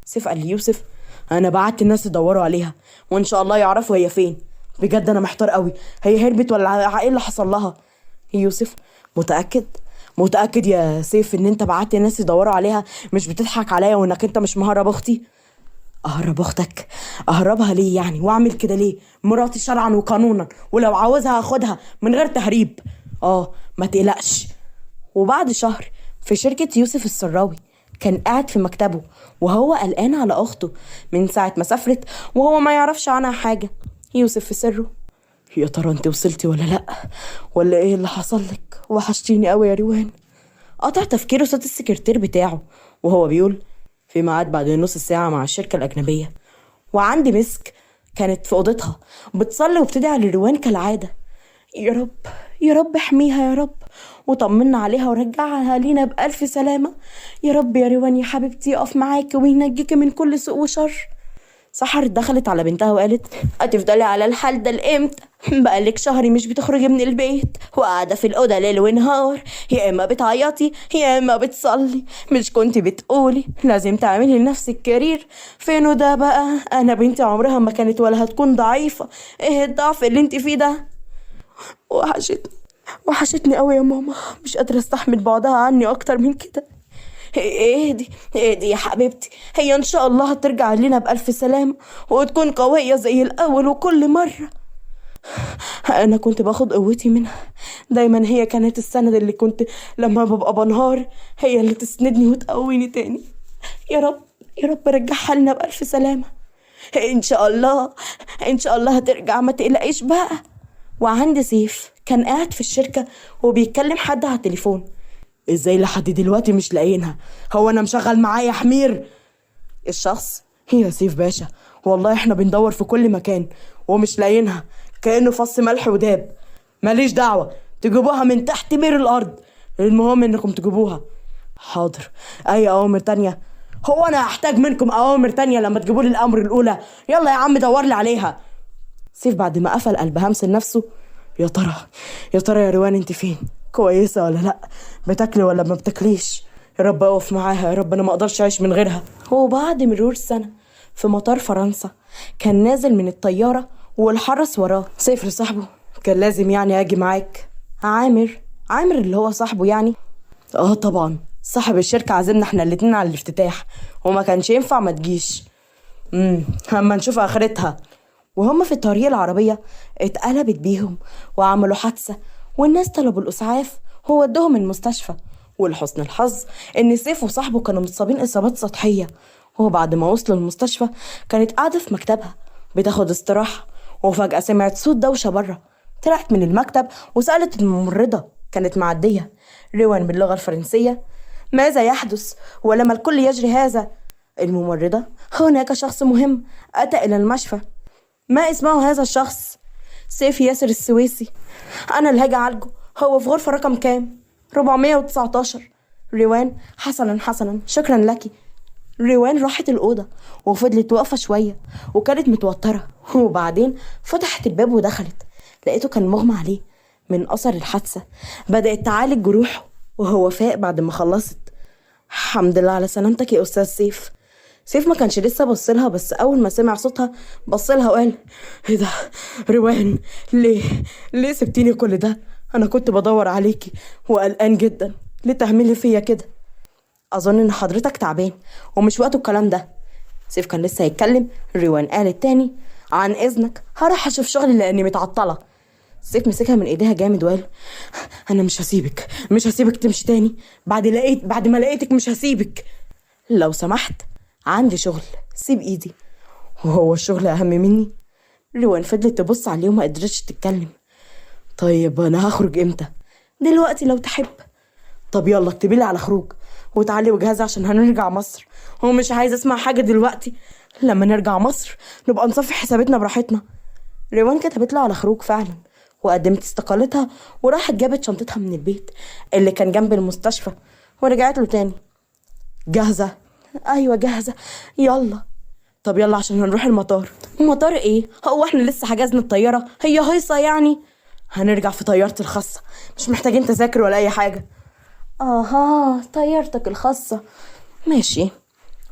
سيف قال ليوسف انا بعت الناس يدوروا عليها وان شاء الله يعرفوا هي فين، بجد انا محتار قوي، هي هربت ولا ايه اللي حصل لها؟ يوسف متاكد؟ متاكد يا سيف ان انت بعت الناس يدوروا عليها، مش بتضحك عليا وانك انت مش مهرب اختي؟ اهرب اختك؟ اهربها ليه يعني؟ واعمل كده ليه؟ مراتي شرعا وقانونا، ولو عاوزها هاخدها من غير تهريب. ما تقلقش. وبعد شهر في شركة يوسف السراوي كان قاعد في مكتبه وهو قلقان على أخته من ساعة ما سافرت وهو ما يعرفش عنها حاجة. يوسف في سره يا ترى انت وصلتي ولا لأ؟ ولا ايه اللي حصل لك؟ وحشتيني قوي يا روان. قطع تفكيره صوت السكرتير بتاعه وهو بيقول في ميعاد بعد نص ساعة مع الشركة الأجنبية. وعندي مسك كانت في أوضتها بتصلي وبتدعي لروان كالعادة، يا رب يا رب احميها يا رب وطمنا عليها ورجعها لينا بألف سلامة يا رب، يا روان يا حبيبتي يقف معاكي وينجيكي من كل سوء وشر. سحر دخلت على بنتها وقالت هتفضلي على الحال ده لامتى؟ بقالك شهر مش بتخرجي من البيت وقاعدة في الأوضة ليل ونهار، يا إما بتعيطي يا إما بتصلي، مش كنت بتقولي لازم تعملي لنفسك career؟ فينه ده بقى؟ أنا بنتي عمرها ما كانت ولا هتكون ضعيفة، إيه الضعف اللي انت فيه ده؟ وحشتني قوي يا ماما، مش قادرة استحمل بعدها عني أكتر من كده. اهدي اهدي يا حبيبتي، هي ان شاء الله هترجع لنا بألف سلامة وتكون قوية زي الأول وكل مرة. أنا كنت باخد قوتي منها دايما، هي كانت السند اللي كنت لما ببقى بنهار هي اللي تسندني وتقويني تاني. يا رب يا رب رجعها لنا بألف سلامة إن شاء الله، إن شاء الله هترجع ما تقلقيش بقى. وعند سيف كان قاعد في الشركة وبيتكلم حد على التليفون. ازاي لحد دلوقتي مش لاقيينها؟ هو انا مشغل معايا حمير؟ الشخص يا سيف باشا والله احنا بندور في كل مكان ومش لاقيينها، كأنه فص ملح وداب. ماليش دعوة، تجيبوها من تحت بير الارض، المهم انكم تجيبوها. حاضر، اي اوامر تانية؟ هو انا هحتاج منكم اوامر تانية لما تجيبوا لي الامر الاولى؟ يلا يا عم دور لي عليها. سيف بعد ما قفل قلب همس لنفسه، يا ترى يا ترى يا روان انت فين؟ كويسة ولا لا؟ بتاكلي ولا ما بتاكليش؟ يا رب اقف معاها، يا رب انا ما اقدرش اعيش من غيرها. وبعد مرور سنة في مطار فرنسا كان نازل من الطيارة والحرس وراه. سيف لصاحبه، كان لازم يعني اجي معاك. عامر اللي هو صاحبه يعني. اه طبعا صاحب الشركة عازمنا احنا الاتنين على الافتتاح وما كانش ينفع ما تجيش. اما نشوف اخرتها. وهم في الطريق العربية اتقلبت بيهم وعملوا حادثة والناس طلبوا الإسعاف هو ودهم المستشفى. ولحسن الحظ إن سيف وصاحبه كانوا متصابين إصابات سطحية. وبعد ما وصلوا المستشفى كانت قاعدة في مكتبها بتاخد استراحة، وفجأة سمعت صوت دوشة بره. طلعت من المكتب وسألت الممرضة، كانت معدية، روان باللغة الفرنسية، ماذا يحدث ولما الكل يجري هذا؟ الممرضة، هناك شخص مهم أتى إلى المشفى. ما اسمه هذا الشخص؟ سيف ياسر السويسي. أنا اللي هاجي أعالجه، هو في غرفة رقم كام؟ 419. روان، حسنا حسنا شكرا لك. روان راحت الأوضة وفضلت واقفة شوية وكانت متوترة، وبعدين فتحت الباب ودخلت، لقيته كان مغمى عليه من أثر الحادثة. بدأت تعالج جروحه وهو فاق بعد ما خلصت. الحمد لله على سلامتك يا أستاذ سيف. سيف ما كانش لسه بصلها، بس أول ما سمع صوتها بصلها وقال، ايه ده روان؟ ليه سبتيني كل ده؟ أنا كنت بدور عليكي وقلقان جدا، ليه تعملي فيا كده؟ أظن إن حضرتك تعبان ومش وقته الكلام ده. سيف كان لسه هيتكلم، روان قالت تاني، عن إذنك هروح أشوف شغلي لأني متعطلة. سيف مسكها من إيديها جامد وقال، أنا مش هسيبك، مش هسيبك تمشي تاني بعد ما لقيتك مش هسيبك. لو سمحت عندي شغل، سيب إيدي. وهو الشغل أهم مني؟ روان فضلت تبص عليه وما قدرتش تتكلم. طيب أنا هخرج إمتى؟ دلوقتي لو تحب. طب يلا اكتبي لي على خروج وتعالي وجهزي عشان هنرجع مصر، هو مش عايز اسمع حاجة دلوقتي، لما نرجع مصر نبقى نصفي حساباتنا براحتنا. روان كتبت له على خروج فعلا وقدمت استقالتها وراحت جابت شنطتها من البيت اللي كان جنب المستشفى ورجعت له تاني. جاهزة؟ ايوه جاهزة. يلا. طب يلا عشان هنروح المطار. مطار ايه؟ هو احنا لسه حجزنا الطيارة؟ هي هيصة يعني؟ هنرجع في طيارتي الخاصة، مش محتاجين تذاكر ولا اي حاجة. اها طيارتك الخاصة، ماشي.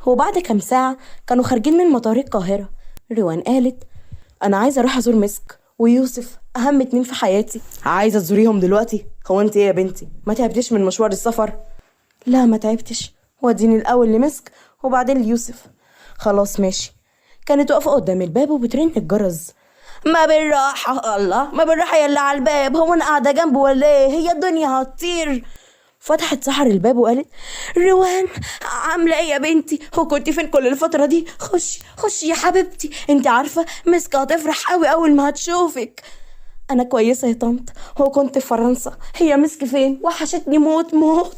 وبعد كام ساعة كانوا خارجين من مطار القاهرة. روان قالت، انا عايزة اروح ازور مسك ويوسف، اهم اتنين في حياتي. عايزة تزوريهم دلوقتي؟ هو انت ايه يا بنتي، ما تعبتيش من مشوار السفر؟ لا ما تعبتش، وديني الاول لمسك وبعدين ليوسف. خلاص ماشي. كانت واقفة قدام الباب وبترن الجرس. ما بالراحة، الله ما بالراحة يا اللي على الباب، هو انا قاعدة جنبه ولا ايه؟ هي الدنيا هتطير. فتحت سحر الباب وقالت، روان عاملة ايه يا بنتي؟ هو كنت فين كل الفترة دي؟ خشي خشي يا حبيبتي، انت عارفة مسك هتفرح قوي اول ما هتشوفك. انا كويسة يا طنط، هو كنت في فرنسا، هي مسك فين؟ وحشتني موت موت.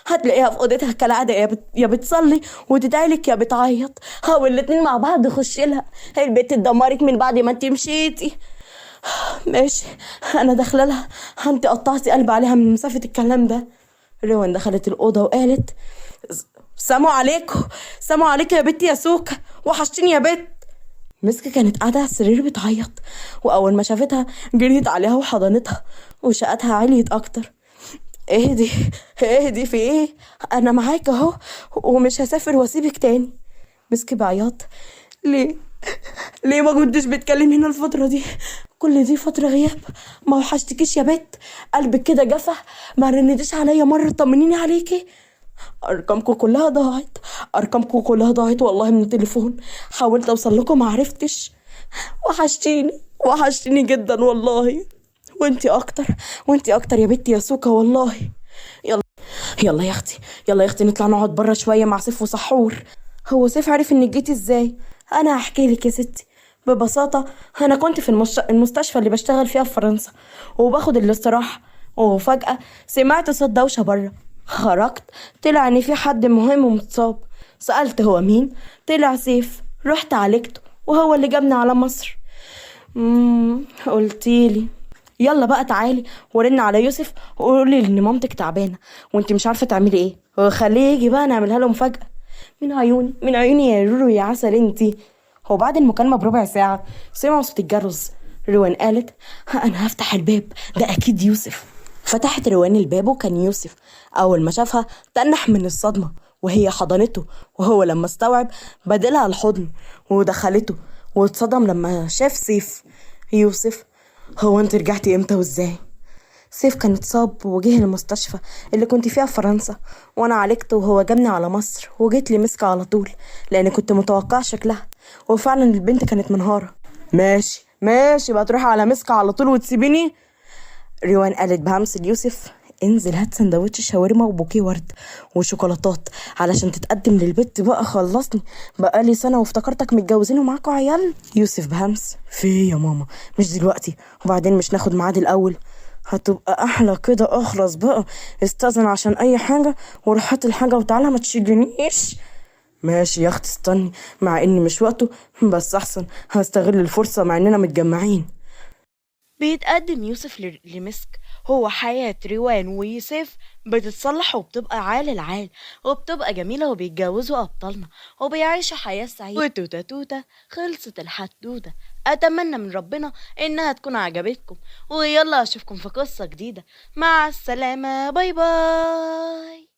هتلاقيها في اوضتها كالعادة، يا بتصلي وتدعيلك يا بتعيط، هو الاتنين مع بعض. خشي لها، البيت اتدمرت من بعد ما انت مشيتي. ماشي انا داخله لها، انت قطعتي قلب عليها من مسافة الكلام ده. روان دخلت الأوضة وقالت، سلام عليكم، سلام عليكم يا بنتي يا سوكا، وحشتيني يا بنت. مسك كانت قاعدة على السرير بتعيط، وأول ما شافتها جريت عليها وحضنتها وشقتها عليت أكتر. اهدي اهدي، في ايه؟ أنا معاك أهو ومش هسافر واسيبك تاني. مسك بعياط، ليه ليه ما كنتش بتكلمينا الفترة دي؟ كل دي فترة غياب، ما وحشتكيش يا بت؟ قلبك كده جفا، ما رنتيش عليا مرة طمنيني عليكي. أرقامكم كلها ضاعت، أرقامكم كلها ضاعت والله من التليفون، حاولت أوصل لكم ما عرفتش. وحشتيني وحشتيني جدا والله، وانتي أكتر، وانتي أكتر يا بنتي يا سوكا والله. يلا يلا يا أختي، يلا يا أختي نطلع نقعد بره شوية مع سيف وسحور. هو سيف عرف إنك جيتي إزاي؟ أنا هحكي لك يا ستي. ببساطة أنا كنت في المستشفى اللي بشتغل فيها في فرنسا وباخد الاستراحة، وفجأة سمعت صوت دوشة بره، خرجت طلع إن في حد مهم ومتصاب. سألت هو مين، طلع سيف. رحت عالجته وهو اللي جابني على مصر. قلتيلي يلا بقى تعالي ورن على يوسف وقولي ان مامتك تعبانة وانت مش عارفه تعملي ايه، وخليه يجي بقى نعملها له مفاجاة. من عيوني، من عيوني يا رورو يا عسل انتي. هو بعد المكالمة بربع ساعة سمعوا صوت الجرس. روان قالت انا هفتح الباب، ده اكيد يوسف. فتحت روان الباب وكان يوسف. اول ما شافها تنح من الصدمة، وهي حضنته، وهو لما استوعب بدلها الحضن ودخلته، واتصدم لما شاف سيف. يوسف، هو انت رجعتي امتى وازاي؟ سيف كان اتصاب وجه المستشفى اللي كنت فيها في فرنسا، وانا عالجته وهو جابني على مصر، وجيت لي مسك على طول لان كنت متوقعه شكلها، وفعلا البنت كانت منهاره. ماشي ماشي بقى، تروحي على مسك على طول وتسيبيني؟ روان قالت بهمس ليوسف انزل هات سندوتش شاورما وبوكيه ورد وشوكولاتات علشان تتقدم للبت بقى، خلصني بقالي سنة وافتكرتك متجوزين ومعاكوا عيال. يوسف بهمس في ايه يا ماما؟ مش دلوقتي، وبعدين مش ناخد ميعاد الاول؟ هتبقى احلى كده. اخلص بقى، استاذن عشان اي حاجة وروح هات الحاجة وتعالى ما تشيلنيش. ماشي يا اختي استني، مع ان مش وقته بس احسن هستغل الفرصة مع اننا متجمعين. بيتقدم يوسف لمسك. هو حياة روان ويوسف بتتصلح وبتبقى عال العال وبتبقى جميلة، وبيتجوزوا أبطالنا وبيعيشوا حياة سعيدة. وتوتة توتة خلصت الحدوتة. أتمنى من ربنا إنها تكون عجبتكم، ويلا أشوفكم في قصة جديدة. مع السلامة، bye bye.